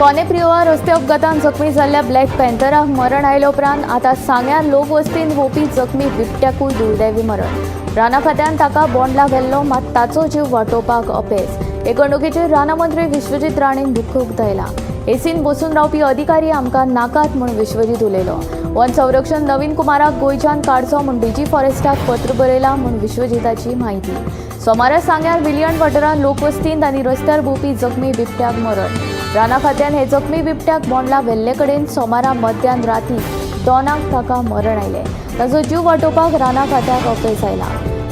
कोने प्रियोळा रस्ते अपघातान जखमी जाल्ल्या ब्लॅक पॅन्थराक मरण आयले उपरांत आतां सांग्यार लोकवस्तीन वोपी जखमी बिबट्याकूय दुर्दैवी मरण. राना खात्यान ताका बोंडला व्हेल्लो, मात ताचो जीव वाटोवपाक अपेस. हे घडणुकेचेर राना मंत्री विश्वजीत राणेन दुख्ख उक्तायलां. एसीन बसून रावपी अधिकारी आमकां नाकात म्हूण विश्वजीत उलयलो. वन संरक्षण नवीन कुमाराक गोंयच्यान काडचो म्हूण डीजी फॉरेस्टाक पत्र बरयलां म्हूण विश्वजीताची म्हायती. सोमारा सांग्यार विलियन वाठारांत लोकवस्तींत आनी रस्त्यार भोंवपी जखमी बिबट्याक मरण. राना खात्यान हे जखमी बिबट्याक बोंडला व्हेल्ले कडेन सोमारा मध्यान राती 2 ताका मरण आयलें. ताचो जीव वाटोवपाक राना खात्याक अपेस आयलां.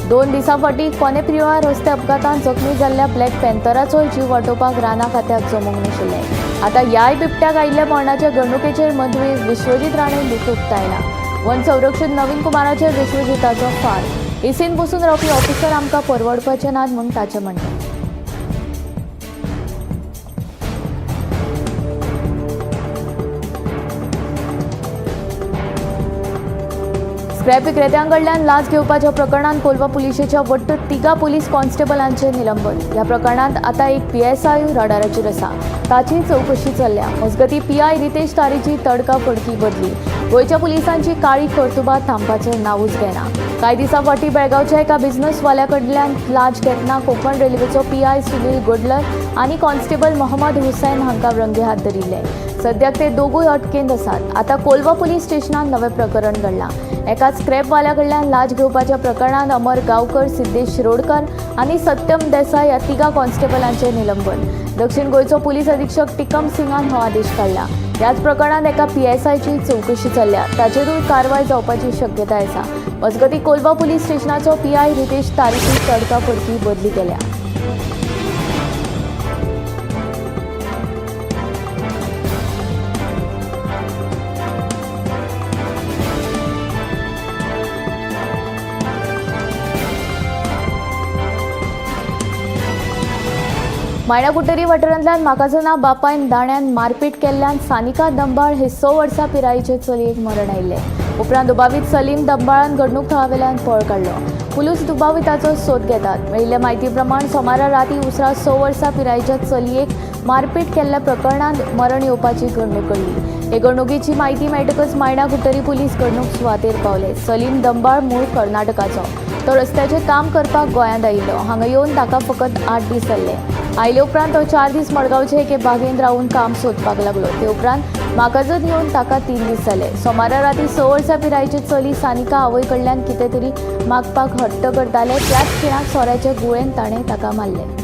2 दिसां फाटीं कोने प्रियोळा रस्ते अपघातांत जखमी जाल्ल्या ब्लॅक पॅन्थराचोय जीव वाटोवपाक राना खात्याक जमूंक नाशिल्लें. आतां ह्याय बिबट्याक आयिल्ल्या मरणाचे घडणुकेचेर मंत्री विश्वजीत राणेन दुख्ख उक्तायलां. वन संरक्षण नवीन कुमाराचेर विश्वजीताचो फार. एसीन बसून रावपी ऑफिसर आमकां परवडपाचे नात म्हूण ताचें म्हणणें. स्क्रॅप विक्रेत्यांकडल्यान लाच घेवपाच्या प्रकरणांत कोलवा पुलिशेच्या वट्ट 3 पुलीस कॉन्स्टेबलांचें निलंबन. ह्या प्रकरणांत आतां एक पीएसआय रडाराचेर आसा, ताची चवकशी चल्ल्या. मजगतीं पीआय रितेश तारीची तडकाफडकी बदली. गोंयच्या पुलिसांची काळी कर्तुबां थांबपाचें नांवूच घेना. कांय दिसां फाटीं बेळगांवच्या एका बिझनसवाल्या कडल्यान लाच घेतना कोंकण रेल्वेचो पीआय सुनील गोडलर आनी कॉन्स्टेबल मोहम्मद हुसैन हांकां रंगेहात धरिल्ले. सद्याक ते दोगूय अटकेंत आसात. आतां कोलवा पुलीस स्टेशनांत नवें प्रकरण घडलां. एका स्क्रॅपवाल्या कडल्यान लाच घेवपाच्या प्रकरणांत अमर गांवकर, सिद्धेश शिरोडकर आनी सत्यम देसाय ह्या 3 कॉन्स्टेबलांचें निलंबन. दक्षिण गोंयचो पुलीस अधीक्षक टिकम सिंगान हो आदेश काडला. ह्याच प्रकरणांत एका पीएसआयची चवकशी चल्ल्या, ताचेरूय कारवाय जावपाची शक्यताय आसा. मजगतीं कोलवा पुलीस स्टेशनाचो पीआय रितेश तारीची तडकाफडकी बदली केल्या. मायणाकुट्टरी वाठारांतल्यान म्हाकाजना बापायन दाण्यान मारपीट केल्ल्यान सानिका दंबाळ हे 6 वर्सां पिरायेचे चलयेक मरण आयिल्लें. उपरांत दुबावीत सलीम दंबाळान घडणूक थळावेल्यान पळ काडलो. पुलीस दुबाविताचो सोद घेतात. मेळिल्ले म्हायती प्रमाण सोमारा राती उसरां 6 वर्सां पिरायेच्या चलयेक मारपीट केल्ल्या प्रकरणांत मरण येवपाची घडणूक घडली. हे घडणुकेची म्हायती मेळटकच मायणाकुट्टरी पुलीस घडणूक सुवातेर पावले. सलीम दंबाळ मूळ कर्नाटकाचो, तो रस्त्याचें काम करपाक गोंयांत आयिल्लो. हांगा येवन ताका फकत 8 दीस जाल्ले. आयले उपरांत तो 4 दीस मडगांवचे एके बागेंत रावून काम सोदपाक लागलो. ते उपरांत म्हाकाजत येवन ताका 3 दीस जाले. सोमारा राती 6 वर्सां पिरायेची चली सानिका आवय कडल्यान कितें तरी मागपाक हट्ट करताले. त्याच खिणाक सोऱ्याचे गुळेन ताणें ताका मारलें.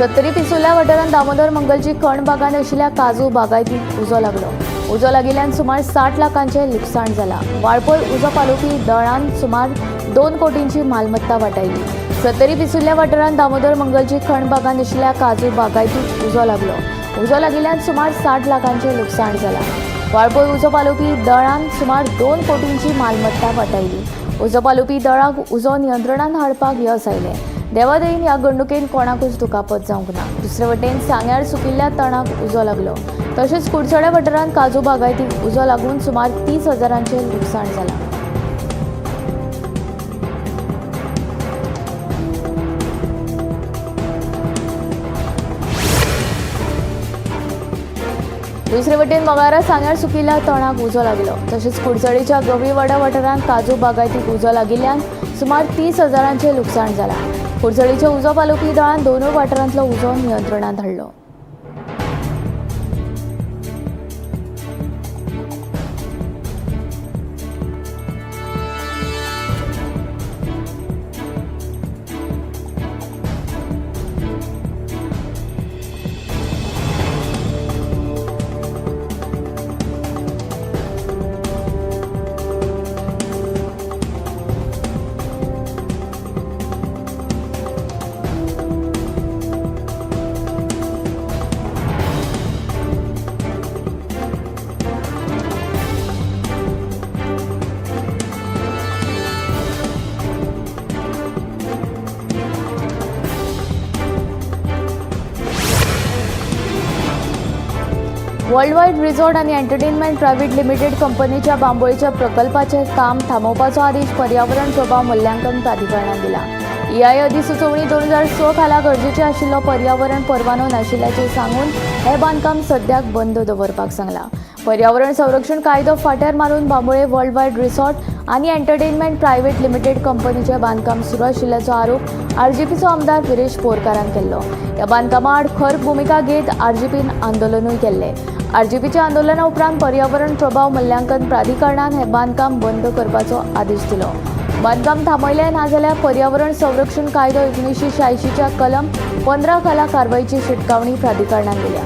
सत्तरी पिसुर्ल्या वाठारांत दामोदर मंगलजी खण बागांत आशिल्ल्या काजू बागायतीक उजो लागलो. उजो लागिल्ल्यान सुमार 60 लाखांचें लुकसाण जालां. वाळपय उजो पालोवपी दळान सुमार 2 कोटींची मालमत्ता वाटायली. सत्तरी पिसुर्ल्या वाठारांत दामोदर मंगलजी खण बागांत आशिल्ल्या काजू बागायतीक उजो लागलो. उजो लागिल्ल्यान सुमार 60 लाखांचें लुकसाण जालां. वाळपय उजो पालोवपी दळान सुमार 2 कोटींची मालमत्ता वाटायली. उजो पालोवपी दळाक उजो नियंत्रणांत हाडपाक यस आयलें. देवादयेन ह्या घडणुकेन कोणाकूच दुखापत जावंक ना. दुसरे वटेन सांग्यार सुकिल्ल्या तणाक उजो लागलो. तशेंच कुडचड्या वाठारांत काजू बागायतीक उजो लागून सुमार 30 हजारांचें लुकसाण जालां. दुसरे वटेन मंगळारा सांग्यार सुकिल्ल्या तणाक उजो लागलो. तशेंच कुडचडेच्या गवळीवाडा वाठारांत काजू बागायतीक उजो लागिल्ल्यान सुमार 30 हजारांचें लुकसाण जालां. कुडचडेच्या उजो पालोवपी दळान दोनूय वाठारांतलो उजो नियंत्रणांत हाडलो. वर्ल्ड वायड रिसॉर्ट आनी एंटरटेनमेंट प्रायव्हेट लिमिटेड कंपनीच्या बांबोळीच्या प्रकल्पाचें काम थांबोवपाचो आदेश पर्यावरण प्रभाव मूल्यांकन प्राधिकरणान दिला. ईआय अधिसुचोवणी 2006 खाला गरजेचे आशिल्लो पर्यावरण परवानो नाशिल्ल्याचें सांगून हें बांदकाम सद्याक बंद दवरपाक सांगलां. पर्यावरण संरक्षण कायदो फाट्यार मारून बांबोळे वर्ल्ड वायड रिसॉर्ट आनी एंटरटेनमेंट प्रायव्हेट लिमिटेड कंपनीचें बांदकाम सुरू आशिल्ल्याचो आरोप आरजीपीचो आमदार विरेश बोरकारान केल्लो. ह्या बांदकामा आड खर भुमिका घेत आरजीपीन आंदोलनूय केल्लें. आरजीपीच्या आंदोलना उपरांत पर्यावरण प्रभाव मूल्यांकन प्राधिकरणान हें बांदकाम बंद करपाचो आदेश दिलो. बांदकाम थांबयलें ना जाल्यार पर्यावरण संरक्षण कायदो 1986च्या कलम 15 खाला कारवायची शिटकावणी प्राधिकरणान दिल्या.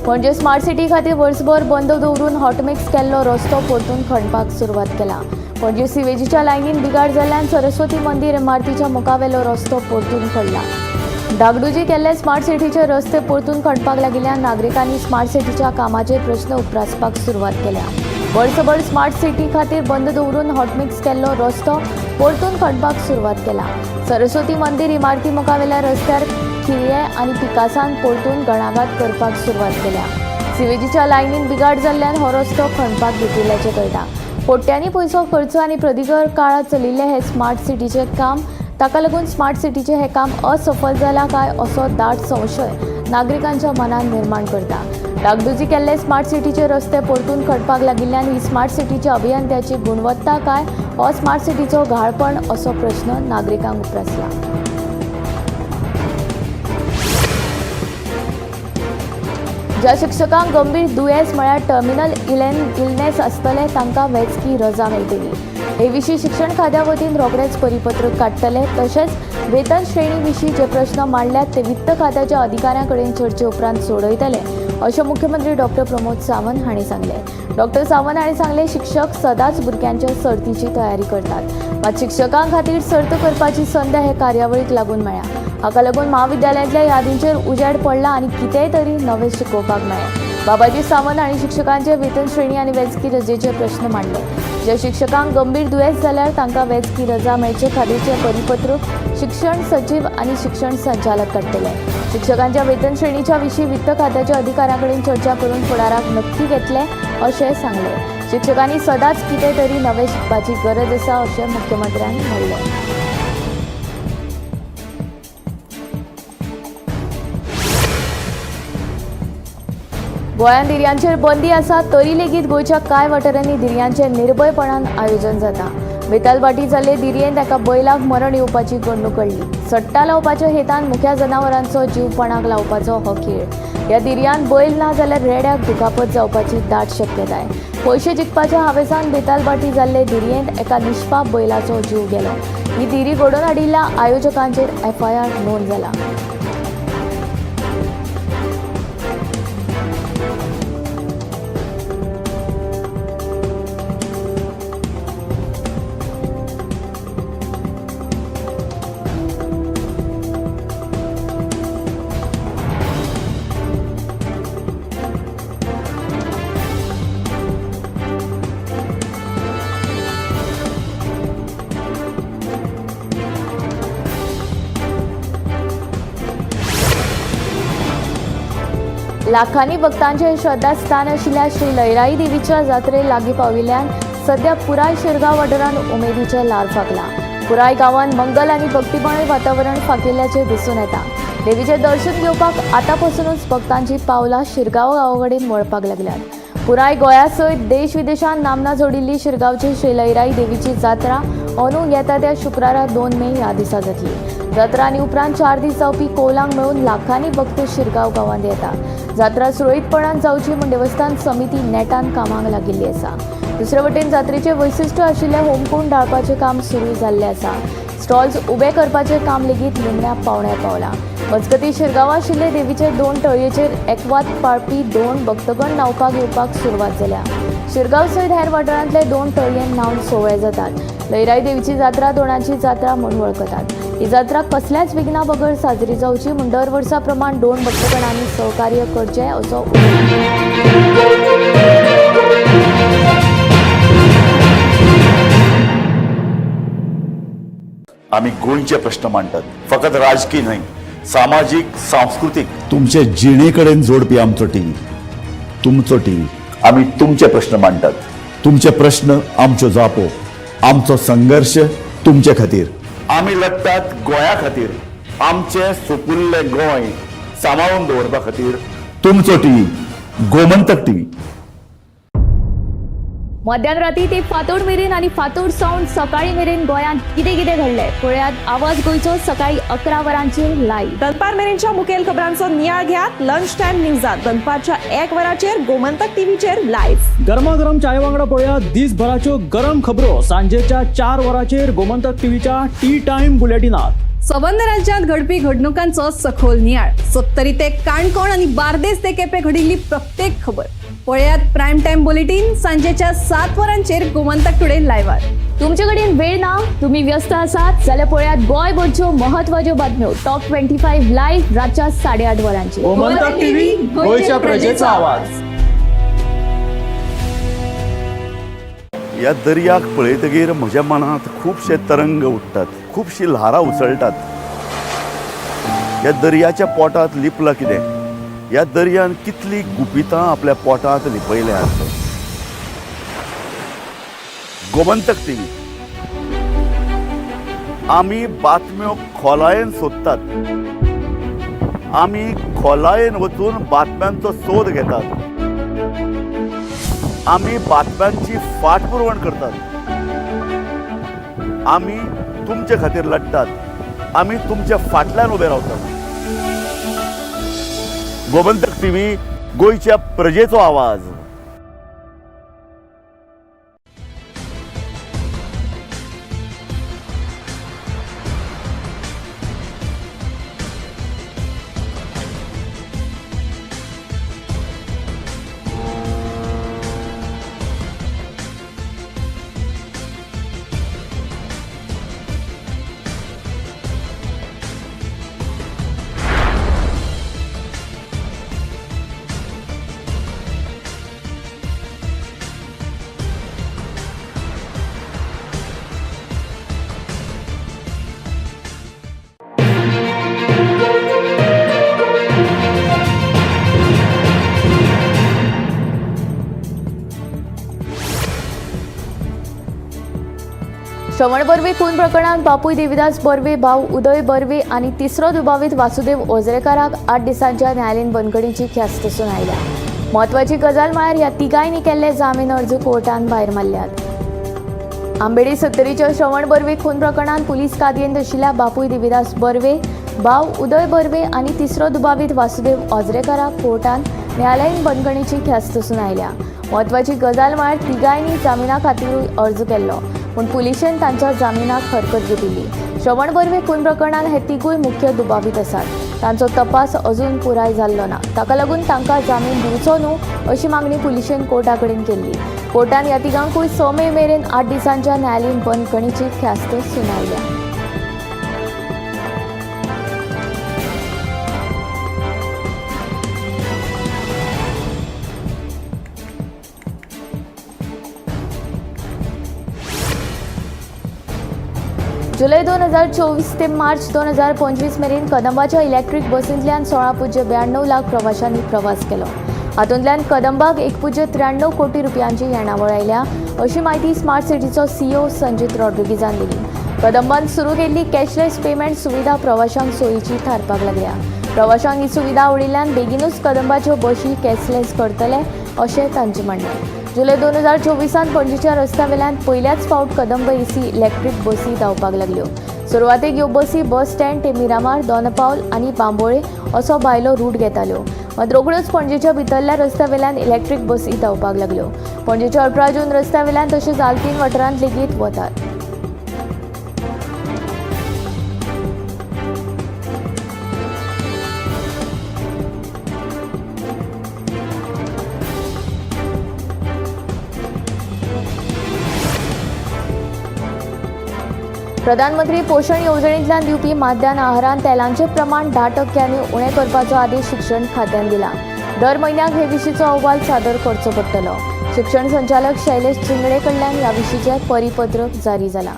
पणजे स्मार्ट सिटी खातीर वर्सभर बंद दवरून हॉटमिक्स केल्लो रस्तो परतून खणपाक सुरवात केला. पणजे सिवेजीच्या लायनीन बिगाड जाल्ल्यान सरस्वती मंदीर इमारतीच्या मुखावेलो रस्तो परतून खणला. डागडुजी केल्ले स्मार्ट सिटीचे रस्ते परतून खणपाक लागिल्ल्यान नागरिकांनी स्मार्ट सिटीच्या कामाचे प्रश्न उप्रासपाक सुरवात केल्या. वर्सभर स्मार्ट सिटी खातीर बंद दवरून हॉटमिक्स केल्लो रस्तो परतून खणपाक सुरवात केला. सरस्वती मंदीर इमारती मुखावेल्या रस्त्यार खिरये आनी पिकासान परतून गणाघात करपाक सुरवात केल्या. सिवेजीच्या लायनीन बिगाड जाल्ल्यान हो रस्तो खणपाक घेतिल्ल्याचें कळटा. कोट्यांनी पयसो खर्च आनी प्रदीर्घ काळात चलिल्लें हें स्मार्ट सिटीचें काम, ताका लागून स्मार्ट सिटीचें हें काम असफल जालां काय असो दाट संशय नागरिकांच्या मनात निर्माण करता. डागडुजी केल्ले स्मार्ट सिटीचे रस्ते परतून खणपाक लागिल्ल्यान ही स्मार्ट सिटीच्या अभियंत्याची गुणवत्ता काय हो स्मार्ट सिटीचो घाळपण असो प्रश्न नागरिकांक उप्रासला. ज्या शिक्षकांक गंभीर दुयेंस म्हळ्यार टर्मिनल इलनेस आसतलें तांकां वैजकी रजा मेळटली. हे विशीं शिक्षण खात्या वतीन रोखडेंच परिपत्रक काडटले. तशेंच वेतन श्रेणी विशीं जे प्रश्न मांडल्यात ते वित्त खात्याच्या अधिकाऱ्यां कडेन चर्चे उपरांत सोडयतले अशें मुख्यमंत्री डॉक्टर प्रमोद सावंत हांणी सांगलें. डॉक्टर सावंत हांणी सांगलें, शिक्षक सदांच भुरग्यांच्या सर्तीची तयारी करतात, मात शिक्षकां खातीर सर्त करपाची संद हे कार्यावळीक लागून मेळ्ळ्या. हाका लागून म्हाविद्यालयांतल्या यादींचेर उजेड पडला आनी कितेंय तरी नवें शिकोवपाक मेळ्ळें. बाबाजी सावंत हांणी शिक्षकांचे वेतन श्रेणी आनी वैजकी रजेचे प्रश्न मांडले. जे शिक्षकांक गंभीर दुयेंस जाल्यार तांकां वैजकी रजा मेळचे खातीरचें परिपत्रक शिक्षण सचीव आनी शिक्षण संचालक काडटले. शिक्षकांच्या वेतन श्रेणीच्या विशीं वित्त खात्याच्या अधिकाऱ्यां कडेन चर्चा करून फुडाराक नक्की घेतले अशें सांगलें. शिक्षकांनी सदांच कितें तरी नवें शिकपाची गरज आसा अशें मुख्यमंत्र्यान म्हणलें. गोंयांत धिरयांचेर बंदी आसा तरी लेगीत गोंयच्या कांय वाठारांनी धिरयांचें निर्भयपणान आयोजन जाता. बेतालभाटी जाल्ले धिरयेंत एका बैलाक मरण येवपाची घडणूक घडली. सट्टा लावपाच्या हेतान मुख्या जनावरांचो जीव पणाक लावपाचो हो खेळ. ह्या धिरयांत बैल ना जाल्यार रेड्याक दुखापत जावपाची दाट शक्यताय. पयशे जिखपाच्या हावेसान बेतालभाटी जाल्ले धिरयेंत एका निष्पाप बैलाचो जीव गेलो. ही धिरी घडोवन हाडिल्ल्या आयोजकांचेर एफआयआर नोंद जाला. लाखांनी भक्तांचें श्रद्धास्थान आशिल्ल्या श्री लयराई देवीच्या जात्रे लागीं पाविल्ल्यान सद्या पुराय शिरगांव वाठारांत उमेदीचें ल्हार फांकलां. पुराय गांवांत मंगल आनी भक्तिमय वातावरण फांकिल्ल्याचें दिसून येता. देवीचें दर्शन घेवपाक आतां पसुनूच भक्तांची पावलां शिरगांव गांवा कडेन वळपाक लागल्यात. पुराय गोंया सयत देश विदेशांत नामना जोडिल्ली शिरगांवची श्री लयराई देवीची जात्रा अंदू येता त्या शुक्रारा 2 मे ह्या दिसा जातली. जात्रा आनी उपरांत 4 दीस जावपी कोलांक मेळून लाखांनी भक्त शिरगांव गांवांत येता. जात्रा सुरळीतपणान जावची म्हूण देवस्थान समिती नेटान कामाक लागिल्ली आसा. दुसरे वटेन जात्रेचें वैशिश्ट्य आशिल्लें होमकूंड डाळपाचें काम सुरू जाल्लें आसा. स्टॉल्स उबे करपाचें काम लेगीत निमण्या पावण्यार पावलां. मजगतीं शिरगांवां आशिल्ले देवीचे 2 तळयेचेर एकवात पाळपी 2 भक्तगण न्हांवपाक येवपाक सुरवात जाल्या. शिरगांव सयत हेर वाठारांतले 2 तळयेन न्हांवन सोवळे जातात. लयराई देवीची जात्रा दोणांची जात्रा म्हूण वळखतात. ही जात्रा कसल्याच विघ्ना बगर साजरी जावची म्हूण दर वर्सा प्रमाण दोन भटकणांनी सहकार्य करचें असो उलो. आमी गोंयचे प्रश्न मांडटात, फकत राजकी न्हय, सामाजीक, सांस्कृतीक, तुमचे जिणे कडेन जोडपी आमचो टीव्ही, तुमचो टीव्ही. आमी तुमचे प्रश्न मांडटात. तुमचे प्रश्न आमच्यो जापो, आमचो संघर्श तुमचे खातीर. आमी लडटात गोंया खातीर, आमचें सुपुल्लें गोंय सांबाळून दवरपा खातीर. तुमचो टीव्ही, गोमंतक टीव्ही. मध्यान राती ते फांतोड मेरेन आनी फांतोड सावन सकाळी मेरेन गोंयांत कितें कितें घडलें पळयात आवाज गोंयचो सकाळी 11 वरांचेर लायव्ह. दनपार मेरेनच्या मुखेल खबरांचो नियाळ घेयात लंच टायम न्यूजात दनपारच्या 1 वराचेर गोमंतक टीव्हीचेर लायव्ह. गरमागरम चाये वांगडा पळोवया दिसभराच्यो गरम खबरो सांजेच्या 4 वरांचेर गोमंतक टीव्हीच्या टी टायम बुलेटिनात. सबंद राज्यांत घडपी घडणुकांचो सखोल नियाळ, सत्तरी ते काणकोण आनी बार्देस ते केपें घडिल्ली प्रत्येक खबर पळयात प्रायम टायम बुलेटीन सांजेच्या 7 वरांचेर गोमंतक टुडे लायव्हार. तुमचे कडेन वेळ ना, तुम्ही व्यस्त आसात जाल्यार पळयात गोंयभरच्यो म्हत्वाच्यो बातम्यो टॉप 25 लायव्ह रातच्या 8:30 वरांचेर. गोमंतक टीव्ही, गोंयच्या प्रजेचा आवाज. ह्या दर्याक पळयतगीर म्हज्या मनांत खुबशे तरंग उठ्ठात, खुबशीं ल्हारां उसळटात. ह्या दर्याच्या पोटांत लिपलां कितें? ह्या दर्यान कितलीं गुपितां आपल्या पोटांत लिपयल्यांत? गोमंतक टीव्ही, आमी बातम्यो खोलायेन सोदतात, आमी खोलायेन वचून बातम्यांचो सोद घेतात, आमी बातम्यांची फाटपुरवण करतात. आमी तुमचे खातीर लडटात, आमी तुमच्या फाटल्यान उबे रावतात. गोमंतक टीव्ही, गोंयच्या प्रजेचो आवाज. श्रवण बर्वे खून प्रकरणात बापूय देविदास बर्वे, भाव उदय बर्वे आनी तिसरो दुबावीत वासुदेव ओझरेकाराक 8 दिसांच्या न्यायालयीन बंदखणीची ख्यास्त सुनायल्या. म्हत्वाची गजाल म्हळ्यार ह्या तिगांयनी केल्ले जामीन अर्ज कोर्टान भायर मारल्यात. आंबेडी सत्तरीच्या श्रवण बर्वे खून प्रकरणात पुलीस कादयेंत आशिल्ल्या बापूय देविदास बर्वे, भाव उदय बर्वे आनी तिसरो दुबावीत वासुदेव ओझरेकाराक कोर्टान न्यायालयीन बंदखणीची ख्यास्त सुनायल्या. म्हत्वाची गजाल म्हळ्यार तिगांयनी जामिना खातीरूय अर्ज केल्लो, पूण पुलिशेन तांच्या जामिनाक हरकत घेतिल्ली. श्रवण बर्वे खून प्रकरणात हे तिगूय मुख्य दुबावीत आसात. तांचो तपास अजून पुराय जाल्लो ना, ताका लागून तांकां जामीन दिवचो न्हू अशी मागणी पुलिशेन कोर्टा कडेन केल्ली. कोर्टान ह्या तिगांकूय 6 मे मेरेन 8 दिसांच्या न्यायालयीन बंदखणीची ख्यास्त सुनायल्या. जुलय 2024 ते मार्च 2025 मेरेन कदंबाच्या इलेक्ट्रीक बसींतल्यान 16.92 लाख प्रवाशांनी प्रवास केलो. हातूंतल्यान कदंबाक 1.93 कोटी रुपयांची येणावळ आयल्या अशी म्हायती स्मार्ट सिटीचो सीईओ संजीत रॉड्रिगीजान दिली. कदंबान सुरू केल्ली कॅशलेस पेमेंट सुविधा प्रवाशांक सोयीची थारपाक लागल्या. प्रवाशांक ही सुविधा आवडिल्ल्यान बेगीनूच कदंबाच्यो बशी कॅशलेस करतले अशें तांचें म्हणणें. जुलय 2024 पणजेच्या रस्त्यावेल्यान पयल्याच फावट कदंब एसी इलेक्ट्रीक बसी धांवपाक लागल्यो. सुरवातेक ह्यो बसी बस स्टँड ते मिरामार, दोनपावल आनी बांबोळे असो भायलो रूट घेताल्यो. मात रोखड्योच पणजेच्या भितरल्या रस्त्यावेल्यान इलेक्ट्रीक बसी धांवपाक लागल्यो. पणजेच्या 18 जून रस्त्यावेल्यान तशेंच आल्तीन वाठारांत लेगीत वतात. प्रधानमंत्री पोशण येवजणेंतल्यान दिवपी माध्यान आहारांत तेलांचें प्रमाण 10% उणें करपाचो आदेश शिक्षण खात्यान दिला. दर म्हयन्याक हे विशींचो अहवाल सादर करचो पडटलो. शिक्षण संचालक शैलेश चिंगडे कडल्यान ह्या विशींचें परिपत्रक जारी जालां.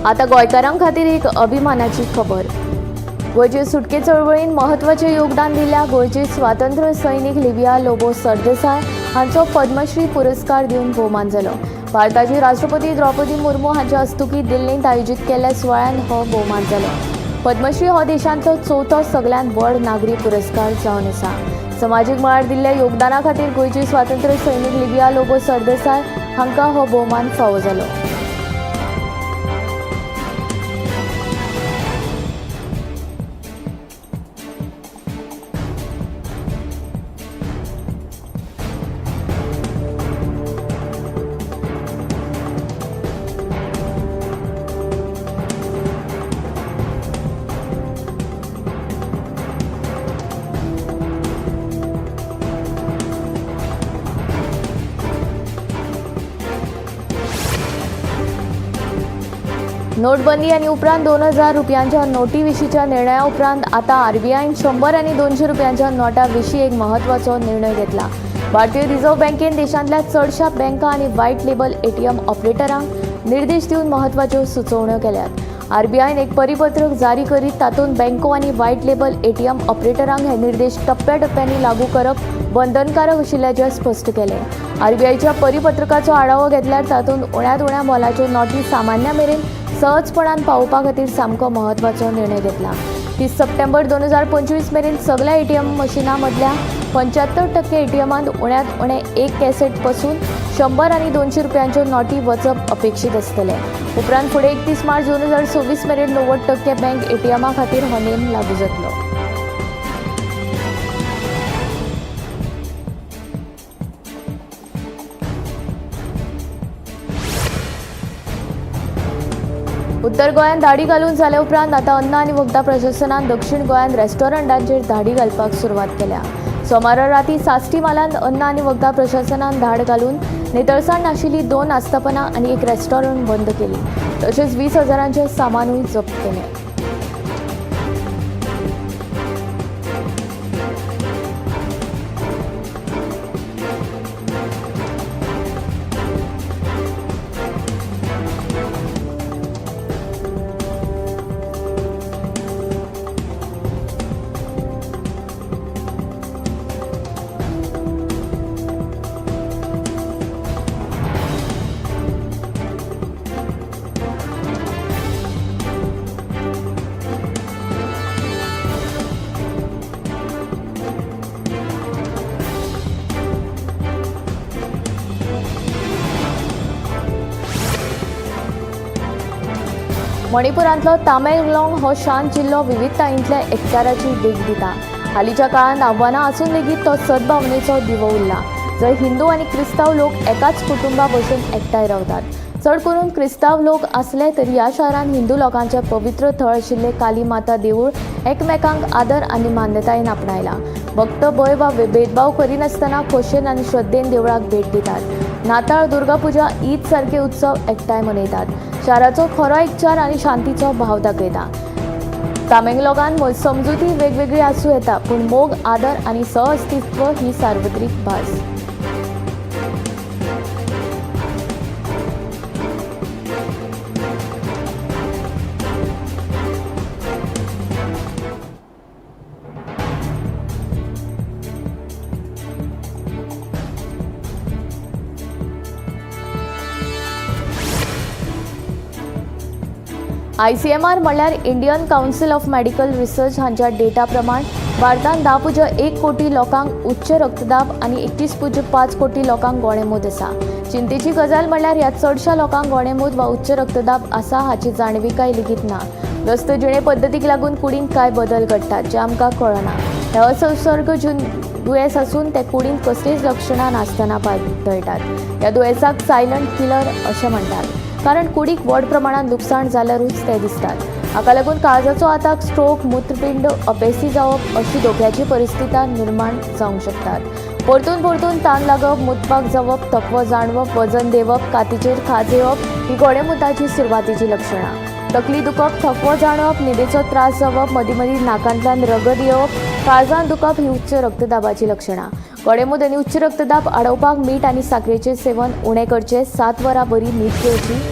आता गोंयकारां खातीर एक अभिमानाची खबर. गोंयचे सुटके चळवळीन म्हत्वाचें योगदान दिल्ल्या गोंयचे स्वातंत्र्य सैनीक लिबिया लोबो सरदेसाय हांचो पद्मश्री पुरस्कार दिवन भोवमान जालो. भारताची राष्ट्रपती द्रौपदी मुर्मू हांच्या हस्तुकीं दिल्लींत आयोजीत केल्ल्या सुवाळ्यांत हो भोवमान जालो. पद्मश्री हो देशांतलो चवथो सगळ्यांत व्हड नागरी पुरस्कार जावन आसा. समाजीक मळार दिल्ल्या योगदाना खातीर गोंयचे स्वातंत्र्य सैनीक लिबिया लोबो सरदेसाय हांकां हो भोवमान फावो जालो. नोटबंदी आनी उपरांत 2000 रुपयांच्या नोटी विशींच्या निर्णया उपरांत आतां आरबीआयन 100 आनी 200 रुपयांच्या नोटा विशीं एक म्हत्वाचो निर्णय घेतला. भारतीय रिझर्व्ह बँकेन देशांतल्या चडशा बँका आनी व्हायट लेबल एटीएम ऑपरेटरांक निर्देश दिवन म्हत्वाच्यो सुचोवण्यो केल्यात. आरबीआयन एक परिपत्रक जारी करीत तातूंत बँको आनी व्हायट लेबल एटीएम ऑपरेटरांक हे निर्देश टप्प्याटप्प्यांनी लागू करप बंधनकारक आशिल्ल्याचें स्पश्ट केलें. आरबीआयच्या परिपत्रकाचो आढावो घेतल्यार तातूंत उण्यांत उण्या मोलाच्यो नोटी सामान्या मेरेन सहजपणान पावोवपा खातीर सामको म्हत्वाचो निर्णय घेतला. 30 सप्टेंबर 2025 मेरेन सगळ्या एटीएम मशिनां मदल्या 75% एटीएमांत उण्यांत उणें एक कॅसेट पसून 100 आनी 200 रुपयांच्यो नोटी वचप अपेक्षीत आसतलें. उपरांत फुडें 31 मार्च 2026 मेरेन 90% बँक एटीएमा खातीर हो नेम लागू जातलो. उत्तर गोंयांत धाडी घालून जाल्या उपरांत आतां अन्न आनी वखदां प्रशासनान दक्षिण गोंयांत रेस्टॉरंटांचेर धाडी घालपाक सुरवात केल्या. सोमारा राती साश्टी म्हालांत अन्न आनी वखदां प्रशासनान धाड घालून नितळसाण नाशिल्ली 2 आस्थापनां आनी एक रेस्टॉरंट बंद केली. तशेंच 20,000 सामानूय जप्त केलें. मणिपुरांतलो तामेंगलोंग हो शांत जिल्लो विविधतायेंतल्या एकचाराची देख दिता. हालींच्या काळांत आव्हानां आसून लेगीत तो सद्भावनेचो दिवो उरला, जंय हिंदू आनी क्रिस्तांव लोक एकाच कुटुंबा भशेन एकठांय रावतात. चड करून क्रिस्तांव लोक आसले तरी ह्या शारांत हिंदू लोकांचें पवित्र थळ आशिल्लें काली माता देवूळ एकमेकांक आदर आनी मान्यतायेन आपणायला. भक्त भंय वा भेदभाव करिनासतना खोशयेन आनी श्रद्धेन देवळाक भेट दितात. नाताळ, दुर्गापुजा, ईद सारके उत्सव एकठांय मनयतात. शाराचो खरो एकचार आनी शांतीचो भाव दाखयता. तामेंगलोंगान समजुती वेगवेगळी आसूं येता, पूण मोग, आदर आनी सहअस्तित्व ही सार्वत्रिक भास. आयसीएमआर म्हणल्यार Indian Council of Medical Research हांच्या डेटा प्रमाण भारतांत 10.1 कोटी लोकांक उच्च रक्तदाब आनी 31.5 कोटी लोकांक गोणेमूत आसा. चिंतेची गजाल म्हणल्यार ह्या चडशा लोकांक गोणेमूत वा उच्च रक्तदाब आसा हाची जाणविकाय लेगीत ना. ग्रस्त जिणे पद्दतीक लागून कुडींत कांय बदल घडटात जे आमकां कळना. हे असंसर्गजन्य दुयेंस आसून ते कुडींत कसलीच लक्षणां नासतना पातळटात. ह्या दुयेंसाक सायलंट किलर अशें म्हणटात, कारण कुडीक व्हड प्रमाणांत लुकसाण जाल्यारूच ते दिसतात. हाका लागून काळजाचो आताक, स्ट्रोक, मूत्रपिंड अपेसी जावप अशी धोक्याची परिस्थिती निर्माण जावंक शकतात. परतून परतून तान लागप, मुतपाक जावप, थकवो जाणवप, वजन देंवप, कातीचेर खाज येवप ही गोडेमुताची सुरवातीची लक्षणां. तकली दुखप, थकवो जाणवप, न्हिदेचो त्रास जावप, मदीं मदीं नाकांतल्यान रगत येवप, काळजान दुखप ही उच्च रक्तदाबाची लक्षणां. गोडेमूत आनी उच्च रक्तदाब आडोवपाक मीठ आनी साकरेचें सेवन उणें करचें, 7 वरां बरी न्हीद घेवची.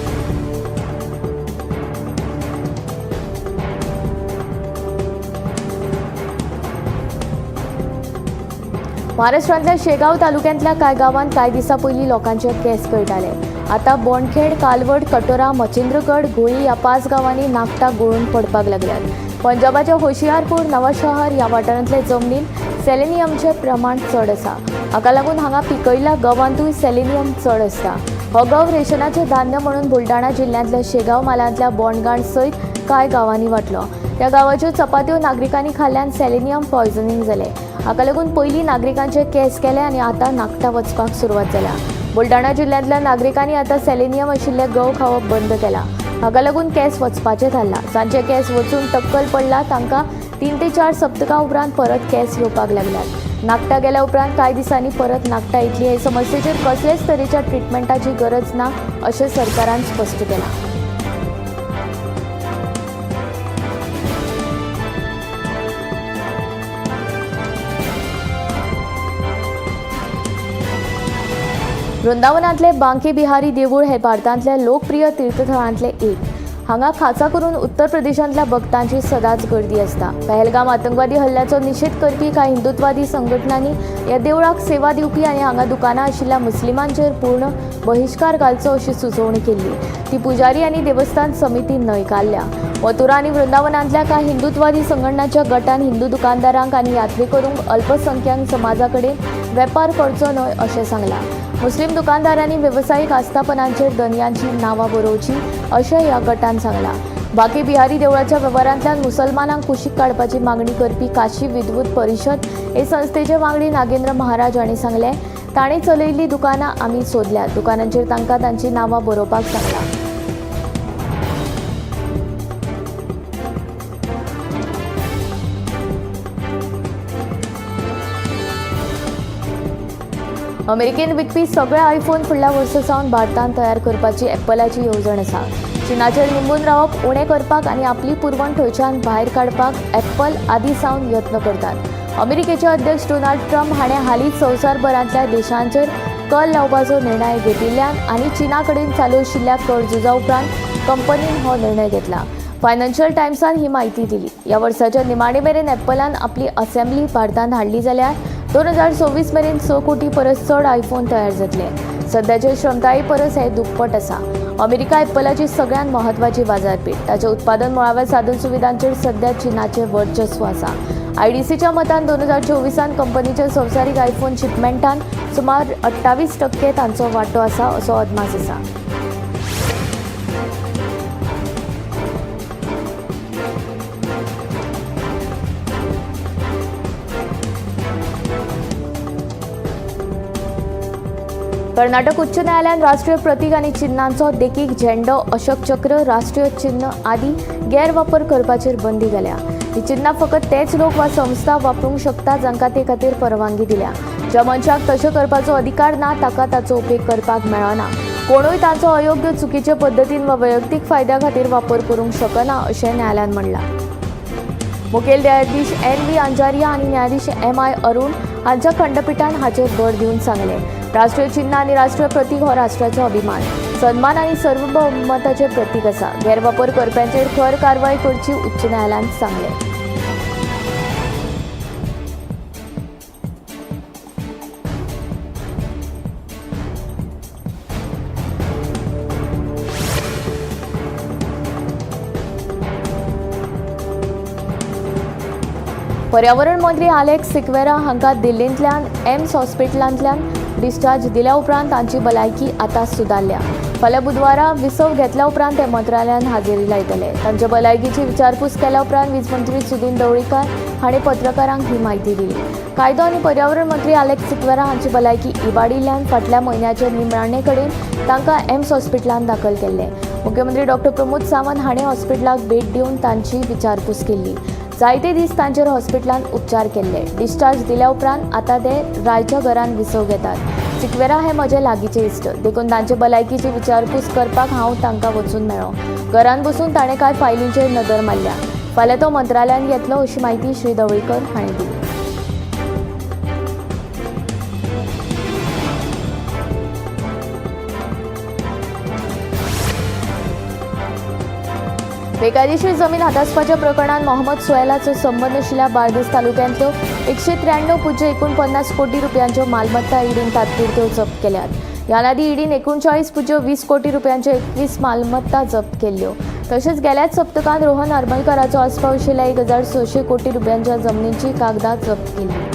महाराष्ट्रांतल्या शेगांव तालुक्यांतल्या कांय गांवांत कांय दिसां पयलीं लोकांचे केंस गळटाले. आतां बोंडखेड, कालवड, कटोरा, मचिंद्रगड, घोळी ह्या 5 गांवांनी नाखटां गळून पडपाक लागल्यात. पंजाबाच्या होशियारपूर, नवाशहर ह्या वाठारांतले जमनींत सेलेनियमचें प्रमाण चड आसा. हाका लागून हांगा पिकयल्ल्या गंवांतूय सेलेनियम चड आसता. हो गंव रेशनाचें धान्य म्हणून बुलढाणा जिल्ल्यांतल्या शेगांव म्हालांतल्या बोंडगाण सयत कांय गांवांनी वांटलो. त्या गांवाच्यो चपात्यो नागरिकांनी खाल्ल्यान सेलेनियम पॉयझनिंग जालें. हाका लागून पयलीं नागरिकांचे केंस केले आनी आतां नाखटां वचपाक सुरवात जाल्या. बुलढाणा जिल्ल्यांतल्या नागरिकांनी आतां सेलेनियम आशिल्ले गंव खावप बंद केला. हाका लागून केंस वचपाचें थारलां. जांचे केंस वचून टक्कल पडला तांकां 3 ते 4 सप्तकां उपरांत परत केंस येवपाक लागल्यात. नाखटां गेल्या उपरांत कांय दिसांनी परत नाखटां येतली. हे समस्येचेर कसलेच तरेच्या ट्रिटमेंटाची गरज ना अशें सरकारान स्पश्ट केलां. वृंदावनांतले बांके बिहारी देवूळ हे भारतांतल्या लोकप्रिय तीर्थथळांतले एक. हांगा खासा करून उत्तर प्रदेशांतल्या भक्तांची सदांच गर्दी आसता. पहलगाम आतंकवादी हल्ल्याचो निशेध करपी कांय हिंदुत्वादी संघटनांनी ह्या देवळाक सेवा दिवपी आनी हांगा दुकानां आशिल्ल्या मुस्लिमांचेर पूर्ण बहिश्कार घालचो अशी सुचोवणी केल्ली. ती पुजारी आनी देवस्थान समितीन न्हयकारल्या. मथुरा आनी वृंदावनांतल्या कांय हिंदुत्वादी संघटनांच्या गटान हिंदू दुकानदारांक आनी यात्रेकरूंक अल्पसंख्याक समाजा कडेन वेपार करचो न्हय अशें सांगलां. मुस्लिम दुकानदारांनी वेवसायीक आस्थापनांचेर धनयांची नांवां बरोवची अशें ह्या गटान सांगलां. बाकी बिहारी देवळाच्या वेव्हारांतल्यान मुसलमानांक कुशीक काडपाची मागणी करपी काशी विद्वत परिशद हे संस्थेचे वांगडी नागेंद्र महाराज हांणी सांगलें, तांणी चलयिल्लीं दुकानां आमी सोदल्यात. दुकानांचेर तांकां तांचीं नांवां बरोवपाक सांगलां. अमेरिकेन विकपी सगळे आयफोन फुडल्या वर्सा सावन भारतांत तयार करपाची एप्पलाची येवजण आसा. चीनाचेर निंबून रावप उणें करपाक आनी आपली पुरवण थंयच्यान भायर काडपाक एप्पल आदी सावन यत्न करतात. अमेरिकेचे अध्यक्ष डोनाल्ड ट्रम्प हाणें हालींच संवसारभरांतल्या देशांचेर कर लावपाचो निर्णय घेतिल्ल्यान आनी चीना कडेन चालू आशिल्ल्या कर झुजा उपरांत कंपनीन हो निर्णय घेतला. फायनान्शियल टायम्सान ही म्हायती दिली. ह्या वर्साच्या निमाणे मेरेन एप्पलान आपली असेंब्ली भारतांत हाडली जाल्यार 2026 मेरेन 6 कोटी परस चड आयफोन तयार जातले. सद्याचे क्षमताये परस हे दुप्पट आसा. अमेरिका एप्पलाची सगळ्यांत म्हत्वाची बाजारपेठ. ताचें उत्पादन मुळाव्या साधन सुविधांचेर सद्या चीनाचें वर्चस्व आसा. आयडीसीच्या मतान 2024 कंपनीच्या संवसारीक आयफोन शिपमेंटान सुमार 28% तांचो वांटो आसा असो अदमास आसा. कर्नाटक उच्च न्यायालयान राष्ट्रीय प्रतीक आनी चिन्हांचो देखीक झेंडो, अशोक चक्र, राष्ट्रीय चिन्ह आदी गैरवापर करपाचेर बंदी घाल्या. ही चिन्हां फकत तेच लोक वा संस्था वापरूंक शकता जांकां ते खातीर परवानगी दिल्या. ज्या मनशाक तशें करपाचो अधिकार ना ताका ताचो उपेग करपाक मेळना. कोणूय ताचो अयोग्य, चुकीचे पद्दतीन वा वैयक्तीक फायद्या खातीर वापर करूंक शकना अशें न्यायालयान म्हणलां. मुखेल न्यायाधीश एन व्ही अंजारिया आनी न्यायाधीश एम I Arun हांच्या खंडपिठान हाचेर भर दिवन सांगलें, राष्ट्रीय चिन्ह आनी राष्ट्रीय प्रतीक हो राष्ट्राचो अभिमान, सन्मान आनी सार्वभौमताचें प्रतीक आसा. गैरवापर करप्यांचेर खर कारवाय करची उच्च न्यायालयान सांगलें. पर्यावरण मंत्री आलेक्स सिक्वेरा हांकां दिल्लींतल्यान एम्स हॉस्पिटलांतल्यान डिस्चार्ज दिल्या उपरांत तांची भलायकी आतां सुदारल्या. फाल्यां बुधवारा विसव घेतल्या उपरांत ते मंत्रालयान हाजेरी लायतले. तांच्या भलायकीची विचारपूस केल्या उपरांत वीज मंत्री सुदिन ढवळीकार हांणी पत्रकारांक ही म्हायती दिली. कायदो आनी पर्यावरण मंत्री आलेक्स सिक्वेरा हांची भलायकी इबाडिल्ल्यान फाटल्या म्हयन्याचे निमणे कडेन तांकां एम्स हॉस्पिटलांत दाखल केल्ले. मुख्यमंत्री डॉक्टर प्रमोद सावंत हांणी हॉस्पिटलाक भेट दिवन तांची विचारपूस केल्ली. जायते दीस तांचेर हॉस्पिटलांत उपचार केल्ले. डिस्चार्ज दिल्या उपरांत आतां ते रायच्या घरान विसव घेतात. सिक्वेरा हे म्हजे लागींचे इश्ट, देखून तांचे भलायकीची विचारपूस करपाक हांव तांकां वचून मेळ्ळो. घरान बसून ताणें कांय फायलींचेर नदर मारल्या. फाल्यां तो मंत्रालयांत येतलो अशी म्हायती श्री ढवळीकर हांणी दिली. बेकायदेशीर जमीन हातासपाच्या प्रकरणात मोहम्मद सोहेलाचो संबंद आशिल्ल्या बार्देस तालुक्यांतल्यो 193.49 कोटी रुपयांच्यो मालमत्ता ईडीन तात्पुरत्यो जप्त केल्यात. ह्या आदीं ईडीन 39.20 कोटी रुपयांच्यो 21 मालमत्ता जप्त केल्ल्यो. तशेंच गेल्याच सप्तकांत रोहन हरमलकाराचो आस्पाव आशिल्ल्या 1600 कोटी रुपयांच्या जमनीची कागदां जप्त केली.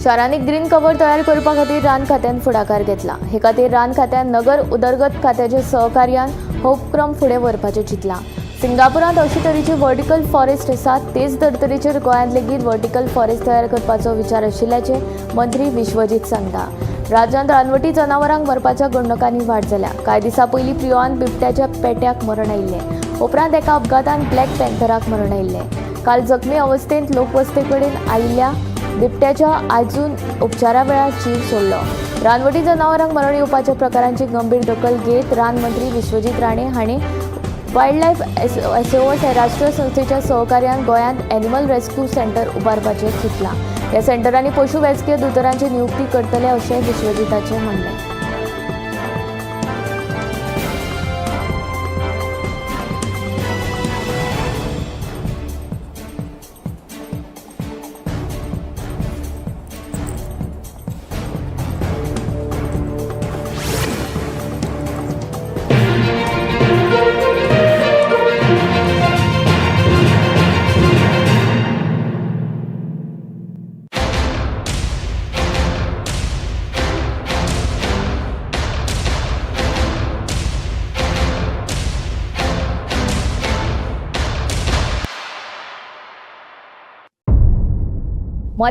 शारांनी ग्रीन कव्हर तयार करपा खातीर रान खात्यान फुडाकार घेतला. हे खातीर रान खात्यान नगर उदरगत खात्याच्या सहकार्यान हो उपक्रम फुडें व्हरपाचें चिंतलां. सिंगापुरांत अशे तरेची व्हर्टिकल फॉरेस्ट आसा, तेच धर्तरेचेर गोंयांत लेगीत व्हर्टिकल फॉरेस्ट तयार करपाचो विचार आशिल्ल्याचें मंत्री विश्वजीत सांगता. राज्यांत रानवटी जनावरांक मरपाच्या घडणुकांनी वाड जाल्या. कांय दिसां पयलीं प्रियोळांत बिबट्याच्या पेट्याक मरण आयिल्लें. उपरांत एका अपघातान ब्लॅक पँथराक मरण आयिल्लें. काल जखमी अवस्थेंत लोकवस्ते कडेन आयिल्ल्या बिबट्याच्या आजून उपचारा वेळार जीव सोडलो. रानवटी जनावरांक मरण येवपाच्या प्रकारांची गंभीर दखल घेत रान मंत्री विश्वजीत राणे हांणी वायल्ड लायफ एसओएस ह्या राष्ट्रीय संस्थेच्या सहकार्यान गोंयांत एनिमल रेस्क्यू सेंटर उबारपाचें चिंतलां. ह्या सेंटरांनी पशु वैजकीय दोतोरांची नियुक्ती करतले अशें विश्वजिताचें म्हणणें.